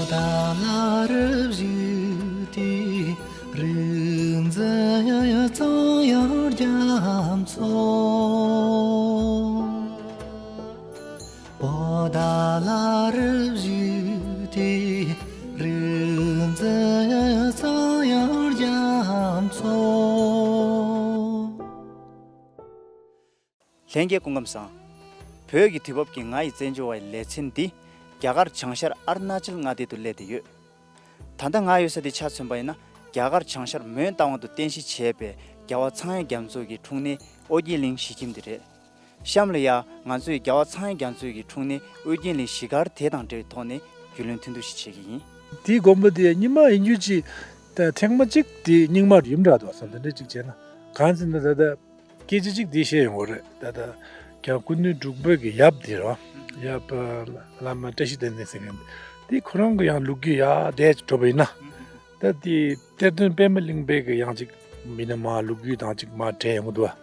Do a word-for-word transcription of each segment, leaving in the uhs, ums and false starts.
ད་ལ་རུ་བཞུགས་ཏེ་རིག་འཛིན་གཙང་ཡང་རྒྱ་མཚོ། པོ་ད་ལ་རུ་བཞུགས་ཏེ་རིག་འཛིན་གཙང་ཡང་རྒྱ་མཚོ། ལྷན་རྒྱས་སྐུ་ཁམས་བཟང་། བོད་ཀྱི་དུས་བབ་ཀྱི་ང་ཡི་བཙན་བྱོལ་བའི་ལེ་ཚན་འདི་རྒྱ་གར་བྱང་ཤར་ཨ་རུ་ན་ཅལ་མངའ་སྡེ་དུ་སླེབས་ཏེ་ཡོད། ད་ལྟ་ང་ཡོད་ས་འདི་ཆ་མཚོན་པ་ཡིན་ན་རྒྱ་གར་བྱང་ཤར་མོན་རྟ་དབང་དུ་རྟེན་གཞི་བྱས་པའི་རྒྱལ་བ་ཚངས་དབྱངས་རྒྱ་མཚོ་གི་འཁྲུངས་གནས་ཨོ་རྒྱན་གླིང་གཞིས་ཁྱིམ་འདི་རེད། གཤམ་ལ་ཡང་ང་ཚོས་རྒྱལ་བ་ཚངས་དབྱངས་རྒྱ་མཚོ་གི་འཁྲུངས་གནས་ཨོ་རྒྱན་གླིང་གཞིས་སྒར་དེ་དང་འབྲེལ་བའི་ཐོག་ནས་རྒྱུས་ལོན་ཐུང་ཐུང་ཞིག་བྱེད་ཀྱི་ཡིན། དེའི་དགོན་པ་དེ་རྙིང་མ་ཡིན་རྒྱུ་ཅིག་ད་ཐེངས་མ་གཅིག་དེ་རྙིང་མ་ཡིན་འདྲ་འདུག་བསམ། དེ་འདྲ་གཅིག་བྱས་ན་གང་ཟེར་ན་ད་ལྟ་སྐད་ཆ་གཅིག་དེ་བཤད་ཡོང་གི་རེད། ད་ལྟ་ཀྱང་སྐུ་མདུན་འབྲུག་པའི་གི་ཡབ་དེ་རེད་བ། ཡབ་བླ་མ་བཀྲ་ཤིས་བསྟན་འཛིན་ཟེར་མཁན་དེ་ཁོ་རང་གི་ཡང་ལོ་རྒྱུས་ཡར་འདྲ་འགྲོ་བ་ཡིན་ན། ད་དེ་གཏེར་སྟོན་པད་མ་གླིང་པའི་གི་ཡང་ཅིག་མིན་ན་མ་ལོ་རྒྱུས་དང་ཅིག་མ་འདྲེས་ཡོང་གི་འདུག་བ།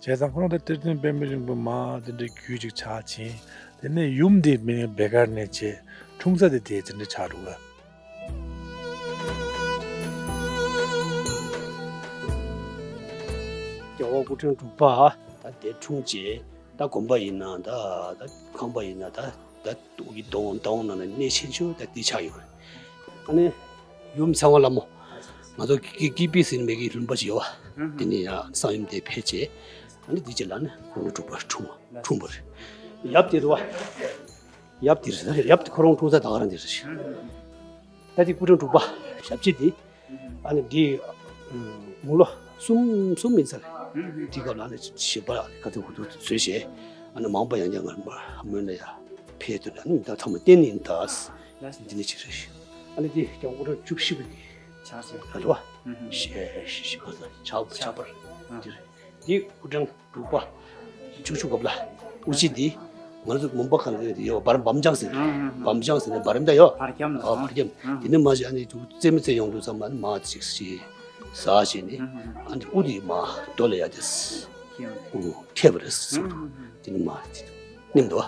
བྱས་ཙང་ཁོ་རང་ད་གཏེར་སྟོན་པད་མ་གླིང་པ་མ་དེ་འདྲའི་རྒྱུད་ཅིག་ཆགས་ཕྱིན། དེ་ནས་ཡུམ་དེ་མིན་བེ་གར་ནས་བྱས་འཁྲུངས་ས་དེ་དེ་དེ་འདྲ་ཆགས་འདུག་བ། རྒྱལ་བ་སྐུ་ཕྲེང་དྲུག་པ་ད་དེ་འཁྲུངས་རྗེས་ད་དགོན་པ་ཡིན་ན་ད་ད་ཁང་པ་ཡིན་ན་ད་ད་འདུག་གི་དོང་དོང་ནང་ནས་གནས་ཆེན་ཆུ་ད་དེ་ཆགས་ཡོད་རེད། ཨ་ནི་ཡུམ་ཚེ་དབང་ལྷ་མོ་ང་ཚོ་ཀི་ཀི་པི་ཟེར་མེད་ཀྱི་ལུང་པ་ཞིག་ཡོད་བ། དེ་ནས་ཡང་གསང་ཡུམ་དེ་ཕེབས་རྗེས་ཨ་ནི་དེ་རྗེས་ལ་ནི་སྐུ་ཕྲེང་དྲུག་པ་འཁྲུངས་འཁྲུངས་པ་རེད། ཡབ་དེ་རེད་བ། ཡབ་དེ་རེད། ཡབ་དེ་ཁོ་རང་འཁྲུངས་ས་ད་ག་རང་དེ་རེད། ད་དེ་སྐུ་ཕྲེང་དྲུག་པ་ཞབས་རྗེས་དེ། ཨ་ནི་འདི་དགུང་ལོ་གསུམ་གསུམ་ཡིན་ས་རེད། དེ་སྐབས་ལ་ཨ་ནི་ཞིག་པ་ཨ་ནི་ཁ་ཐུག་ཧུ་ཐུག་བཟོས་བྱས་ཨ་ནི་མང་པོ་ཡང་ཡང་ང་མོན་ལ་ཡ་ཕེབས་དུས་ཨ་ནི་མི་ད་ཚང་མ་བསྟེན་ནི་ཡིན་ད། འདི་ནི་ཅིག་རེད། ཨ་ནི་འདི་ཀྱང་སྐུ་ཕྲེང་བཅུ་བཞི་པའི་གི་ཆགས་སྲེད་ཨ་ལོ་ཞེས་ཞེས་ཁོ་ཚོ་ཆགས་ཆགས་པར་འདི་རེད། འདི་སྐུ་ཕྲེང་དྲུག་པ། བཅུ་བཅུ་སྐབས་ལ་དབུ་ཅི་འདི་ང་ཚོ་མུན་པ་གང་ཡོད་དེ་ཡོད་བར་བམ་ལྗང་ཟེར། བམ་ལྗང་ཟེར་ནས་བར་མདའ་ཡོད། བར་ཁྱམས་ལ། ཨ་བར་ཁྱམས། དེ་ནས་མ་ཞིག་ཨ་ནི་དུ་རྩེ་མི་རྩེ་ཡོང་དུས་ཙམ་ཨ་ནི་མ་ཅིག་ཞིག་ཟ་བྱས་ནས་ཨ་ནི་དབུ་དེ་མ་རྡོ་ལ་ཡ་དེ་འཐད་པ་རེད་ཟེར། དེ་ནི་མ་རེད་དེ་ནི་མ་རེད་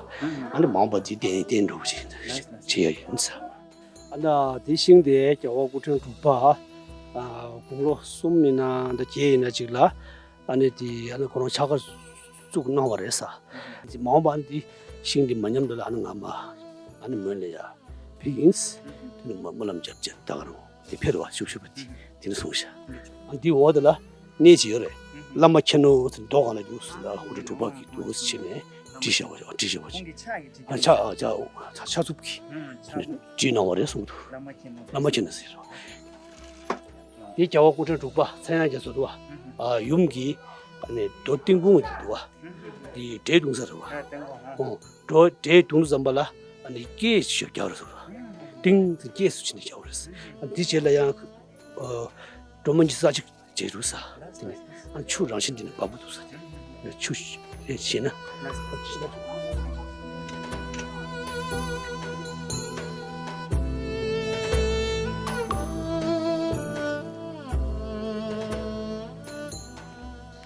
དེ་ནི་མང་པ་དེ་བསྟན་བསྟན་འགྲོ་བ་ཞིག་བྱེད་ཡ་ཡིན་ཟེར། ཨ་ན་དེ་ཤིང་དེ་རྒྱལ་བ་སྐུ་ཕྲེང་དྲུག་པ་དགུང་ལོ་གསུམ་ཡིན་ན་ད་བརྒྱད་ཡིན་ན་ཅིག་ལ། ཨ་ནི་དེ་ཨ་ནི་ཁོ་རང་ཕྱག་ཁར་བཙུགས་གནང་བ་རེད་ས། དེ་མ་འོངས་པ་ཨ་ནི་དེ་ཤིང་དེ་མ་ཉམས་འགྲོ་ལ་ཨ་ནི་ང་མ་ཨ་ནི་མོན་ལ་ཡ་ཕེབས་ཡིན། དེ་ནི་མ་སྨོན་ལམ་རྒྱབ་རྒྱབ་ད་ག་རང་དེ་ཕེབས་རེད་བ་ཤུབ་ཤུབ་པ་དེ་དེ་ནི་གསུངས་ཤག་ཨ་ནི་དེ་འོག་དེ་ལ་གནས་ཅིག་ཡོད་རེད། བླ་མ་མཁྱེན་ནོ་ཟེར་མདོ་གང་ལ་འདུག་ཟེར་ལ་སྐུ་ཕྲེང་དྲུག་པ་གིས་འདུག་ཟེར་ཕྱིན་ནས་བྲིས་བཞག་པ་བྲིས་བཞག་པ་ཅིག་ཨ་ཕྱག་ཨ་ཕྱག་ཕྱག་ཕྱག་མཛུབ་ཀྱིས་བྲིས་གནང་བ་རེད་གསུངས་འདུག་བླ་མ་མཁྱེན་ནོ་ཟེར་བ། དེ་རྒྱལ་བ་སྐུ་ཕྲེང་དྲུག་པ་ཚངས་དབྱངས་རྒྱ་མཚོ་འདུག་བ། ཨ་ཡུམ་གྱི་ཨ་ནི་རྡོ་ཏིང་ཀུང་འདི་འདུག་བ། འདི་འབྲས་བརྡུང་ས་རེད་བ། ཨོ་རྡོ་འབྲས་བརྡུང་ཙམ་པ་ལ་ཨ་ནི་སྐད་ཞིག་རྒྱག་རེད་ཟེར་བ། ཏིང་ཟེར་སྐད་སུ་ཕྱིན་ནས་རྒྱག་རེད། ཨ་འདི་རྗེས་ལ་ཡང་ཨ་སྒྲོལ་མ་ཉི་ཤུ་རྩ་གཅིག་རྗེས་འགྲོ་ས། དེ་ནས་ཨ་ཆུ་རང་བཞིན་དེ་ནས་འབབ་པོ་འདུག་ས་དེ། ཆུ་ཞེ་ན། རྒྱལ་བ་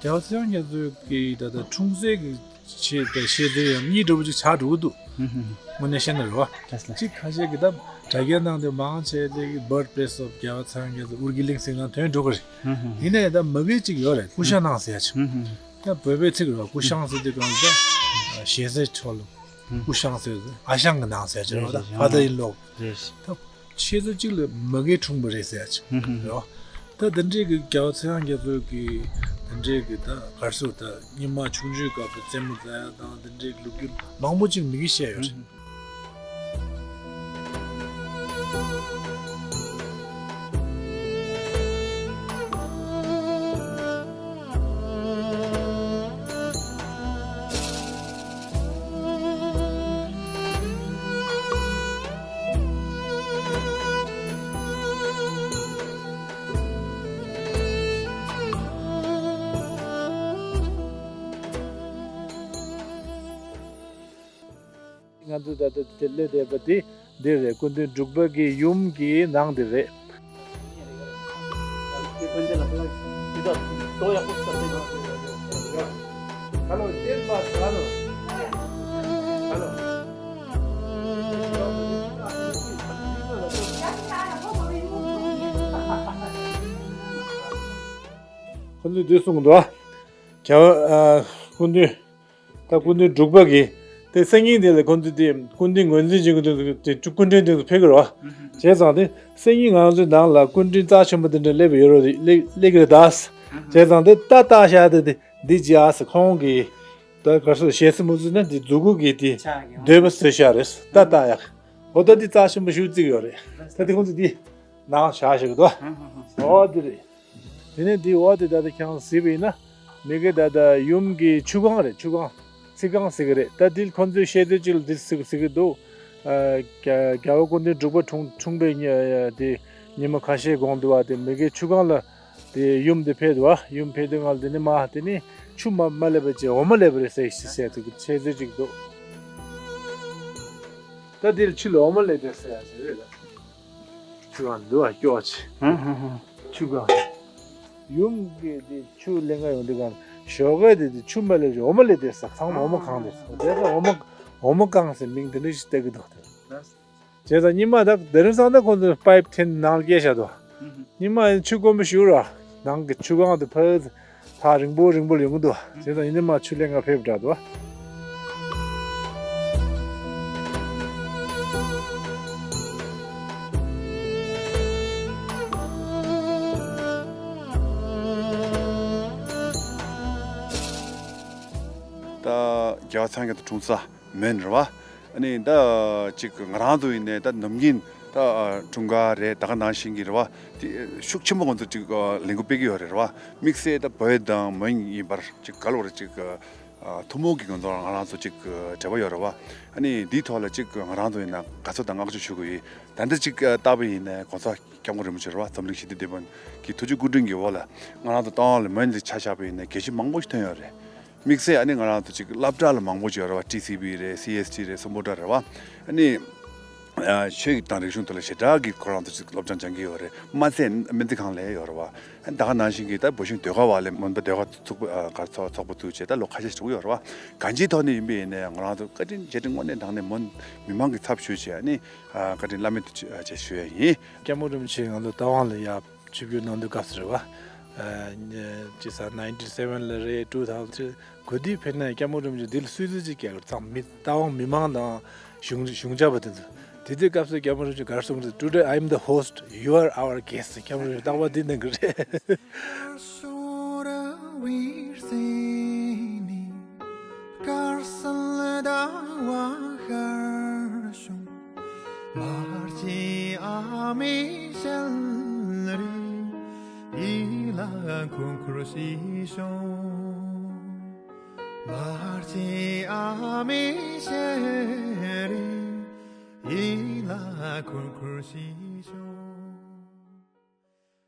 ཚངས་དབྱངས་རྒྱ་མཚོ་གི་ད་ལྟ་འཁྲུངས་སའི་གི་ཆེད་དུ་བཤད་དེ་ཡང་གཉིས་འདྲ་པོ་ཅིག་ཆགས་འགྲོ་གི་འདུག་དངོས་གནས་བཤད་ན་རེད་བ། གཅིག་ཁ་ཤས་ཀྱིས་ད་དྲ་རྒྱའི་ནང་དུ་མང་ཆེ་དེ་གི་Birthplace of རྒྱལ་བ་ཚངས་དབྱངས་རྒྱ་མཚོ་ཨོ་རྒྱན་གླིང་ཟེར་ན་དོན་འགྲོ་གི་རེད། ཡིན་ནའི་ད་མ་གི་ཅིག་ཡོད་རེད། ཀུ་ཤང་ནང་ཟེར་ཡ་ཅིག་ད་བོད་པའི་ཚིག་རེད་བ། ཀུ་ཤང་ཟེར་དུས་གང་ལ་ད་ཞེ་སའི་ཕྱོགས་ལ་ཀུ་ཤང་ཟེར། ཨ་ཞང་གི་ནང་ཟེར་ཡ་ཅིག་རེད་བ། ད་Father in law། ད་ཆེད་དུ་གཅིག་ལ་མ་གིའི་འཁྲུངས་པ་རེད་ཟེར་ཡ་ཅིག་རེད་བ། ད་དེ་འདྲའི་གི་རྒྱལ་བ་ཚངས་དབྱངས་རྒྱ་མཚོ་གི་དེ་འདྲའི་གི་ད་གར་སོགས་ད་སྙེ་མ་ཆུང་ཆུང་སྐབས་དུ་རྩེད་མོ་རྩེ་ཡ་དང་དེ་འདྲའི་གི་ལོ་རྒྱུས་མང་པོ་ཅིག་མ་གིས་བཤད་ཡོད་རེད། ང་ཚོ་ད་ལྟ་དེ་སླེབས་བསྡད་པ་དེ་འདི་རེད། སྐུ་མདུན་འབྲུག་པ་གི་ཡུམ་གྱི་ནང་དེ་རེད། འདི་གསུངས་འདུག་རྒྱལ་བ་སྐུ་མདུན། ད་སྐུ་མདུན་འབྲུག་པ་གི་དེ་སང་ཉིན་དེ་ལ་ཁོང་ཚོས་དེ་སྐུ་མདུན་ངོས་འཛིན་བྱེད་དགོས་དུས་དེ་སྐུ་མགྲོན་དེ་ཚོ་ཕེབས་ཀྱི་རེད་བ། བྱས་ཙང་དེ་སང་ཉིན་ང་ཚོའི་ནང་ལ་སྐུ་མགྲོན་རྩ་ཆེན་པོ་དེ་འདྲ་སླེབས་ཡོད་རེད། སླེབས་སླེབས་ཀྱི་རེད་ད། བྱས་ཙང་དེ་ད་ལྟ་བཞག་དེ་དེ་འདི་ཇི་ཨ་སི་ཁོང་གི་ད་ག་སོ་ཞེ་སི་མུ་ཙི་ན་འདི་མཛུ་གུ་གི་དེ་འདོད་པ་བཟོས་བཞག་རེད། ད་ལྟ་ཡག་འོ་ད་འདི་རྩ་ཆེན་པོ་ཞིག་བརྩིགས་ཡོད་རེད། ད་དེ་ཁོང་ཚོས་འདི་ནང་བཞག་ཞིག་འདུག་འོ་དེ་རེད། དེ་ནས་འདི་འོག་དེ་ད་ལྟ་ཁྱེད་རང་གཟིགས་པ་ཡིན་ན། མི་གི་ད་ལྟ་ཡུམ་གྱི་ཆུ་སྒང་རེད། ཆུ་སྒང་། ཚིག་སྒང་ཟེར་གི་རེད། ད་འདི་ཁོ་ཚོས་བཤད་དུས་ཅིག་ལ་འདི་ཟེར་ཟེར་གི་འདུག་ཨ། རྒྱལ་རྒྱལ་བ་སྐུ་མདུན་འབྲུག་པ་འཁྲུངས་འཁྲུངས་པའི་ཉ་དེ་ཉི་མ་ཁ་ཤས་གོང་དུ་བ་དེ་མི་གི་ཆུ་སྒང་ལ་དེ་ཡུམ་དེ་ཕེབས་འདུག་བ། ཡུམ་ཕེབས་དུས་སྒང་ལ་དེ་ནི་མ་དེ་ནི་ཆུ་མ་མ་སླེབས་པ་བྱས་འོ་མ་སླེབས་པ་རེད་ཟེར་ཞིག་ཟེར་དུས་བཤད་དུས་ཅིག་འདུག་ད་འདིར་ཆུ་ལ་འོ་མ་སླེབས་དེ་ཟེར་ཡ་ཟེར་རེད་ལ། ཆུ་སྒང་འདུག་བ། སྐྱོ་ཆེ། ཧུམ་ཧུམ་ཧུམ། ཆུ་སྒང་། ཡུམ་གྱི་དེ་ཆུ་ལེན་ག་ཡོང་དུས་སྒང་ཞོགས་ཀས་དེ་དེ་ཆུ་མ་སླེབས་ཤིག་འོ་མ་སླེབས་དེ་ཟེར། ཚང་མ་འོ་མ་གང་དེ་ཟེར། དེ་ཚོ་འོ་མ་འོ་མ་གང་ཟེར་མིང་དེ་འདྲ་ཞིག་བཏགས་ཀྱི་འདུག་དེ། བྱས་ཙང་ཉི་མ་ད་དེ་རིང་སང་ད་ཁོང་ཚོས་པའིབ་འཐེན་ནང་ལ་བསྐྱལ་བཞག་འདུག་ཉི་མ་ཆུ་དཀོན་པོ་ཞིག་ར། ནང་གི་ཆུ་སྒང་དེ་ཕར་ཐག་རིང་པོ་རིང་པོ་ལ་ཡོང་གི་འདུག་བྱས་ཙང་ཡིན་ནའི་མ་ཆུ་ལེན་ག་ཕེབས་འདྲ་འདུག་ད་རྒྱལ་བ་སངས་རྒྱས་དང་འཁྲུངས་ས་མོན་རེད་བ། ཨ་ནི་ད་ཅིག་ང་རང་ཚོ་ཡིན་ནའི་ད་ནམ་རྒྱུན་ད་འཁྲུངས་སྐར་རེད། ད་ག་ནང་བཞིན་གྱི་རེད་བ། དེ་ཤུགས་ཆེན་པོ་ང་ཚོ་ཅིག་ལས་འགུལ་སྤེལ་གྱི་ཡོད་རེད་རེད་བ། དམིགས་བསལ་ད་བོད་དང་མོན་ཡིན་པར་ཅིག་ག་ལ་བར་ཅིག་ཐུན་མོང་གི་ང་ཚོ་ང་རང་ཚོ་ཅིག་འབྲེལ་བ་ཡོད་རེད་བ། ཨ་ནི་འདིའི་ཐོག་ལ་ཅིག་ང་རང་ཚོ་ཡིན་ན་དགའ་ཚོར་དང་བསྔགས་བརྗོད་ཞུ་དགོས་ཡིན། ད་ལྟ་ཅིག་ལྟ་བུ་ཡིན་ནའི་གོང་ས་སྐྱབས་མགོན་རིན་པོ་ཆེ་རེད་བ། འཛམ་གླིང་ཞི་བདེ་དེད་དཔོན་གྱི་ཐུགས་རྗེ་སྐུ་དྲིན་གྱི་འོག་ལ་ང་རང་ཚོ་རྟ་དབང་ལ་མོན་ལ་ཆ་བཞག་པ་ཡིན་ནའི་གལ་ཆེ་མང་པོ་ཞིག་ཐོན་ཡོད་རེད། དམིགས་བསལ་ཨ་ནི་ང་རང་ཚོ་ཅིག་སློབ་གྲྭ་ལ་མང་པོ་ཅིག་ཡོད་རེད་བ། ཊི་སི་བྷི་རེད། སི་ཨེས་ཊི་རེད། སམ་བྷོ་ཊ་རེད་བ། ཨ་ནི་ཆོས་དང་རིག་གཞུང་ཐོག་ལ་ཞེ་དྲག་གི་ཁོ་རང་ཚོ་ཅིག་སློབ་སྦྱོང་སྦྱང་གི་ཡོད་རེད། མ་ཚད་སྨན་རྩིས་ཁང་ལ་ཡོད་རེད་བ། ཨ་ནི་ད་ག་ནང་བཞིན་གྱི་ད་བོད་གཞུང་ཟློས་གར་བ་ལས་མོན་པ་ཟློས་གར་ཚོགས་པ་གར་ཚོགས་ཚོགས་པ་བཙུགས་བྱས་ད་ལོ་ཁ་ཤས་ཤིག་འགྲོ་གི་ཡོད་རེད་བ། གང་ཅིའི་ཐོག་ནས་ཡིན་པ་ཡིན་ནའི་ང་རང་ཚོ་བཀའ་དྲིན་རྗེས་དྲན་དངོས་གནས་དྲང་གནས་མོན་མི་མང་གི་ཚབ་ཞུས་བྱས་ཨ་ནི་བཀའ་དྲིན་བླ་མེད་དུ་ཆེ་ཞུ་ཡ་ཡིན། སྐྱབས་མགོན་རིན་པོ་ཆེ་ང་ཚོ་རྟ་དབང་ལ་ཡ། ཆིབས་བསྒྱུར་གནང་དུས་སྐབས་སུ་རེད་བ། ཨ། ཅི་ས་ནའིན་ཊི་སེ་ཝེན་ལ་རེད། ཊུ་ཐའུ་ཟེན་གོ་དུས་ཕེབས་ན་སྐྱབས་མགོན་རིན་པོ་ཆེ་འདི་ལ་གསོལ་ཚིགས་ཅིག་རྒྱག་གི་རེད། ཚང་མི་རྟ་དབང་མི་མང་དང་གཞུང་གཞུང་ཞབས་པ་དེ་ཚོ། དེ་དུས་སྐབས་སུ་སྐྱབས་མགོན་རིན་པོ་ཆེ་ག་རེ་གསུངས་རེད། Today I am the host, you are our guest. སྐྱབས་མགོན་རིན་པོ་ཆེ་རྟག་པར་འདི་གནང་གི་རེད། དཀར་གསལ་ཟླ་བ་ཤར་བྱུང་། དམར་གྱི་ཨ་མའི་ཞལ་རས་ཡིད་ལ་འཁོར་འཁོར་ཞིག་བྱུང་། དམར་གྱི་ཨ་མའི་ཞལ་རས་ཡིད་ལ་འཁོར་འཁོར་ཞིག་བྱུང་།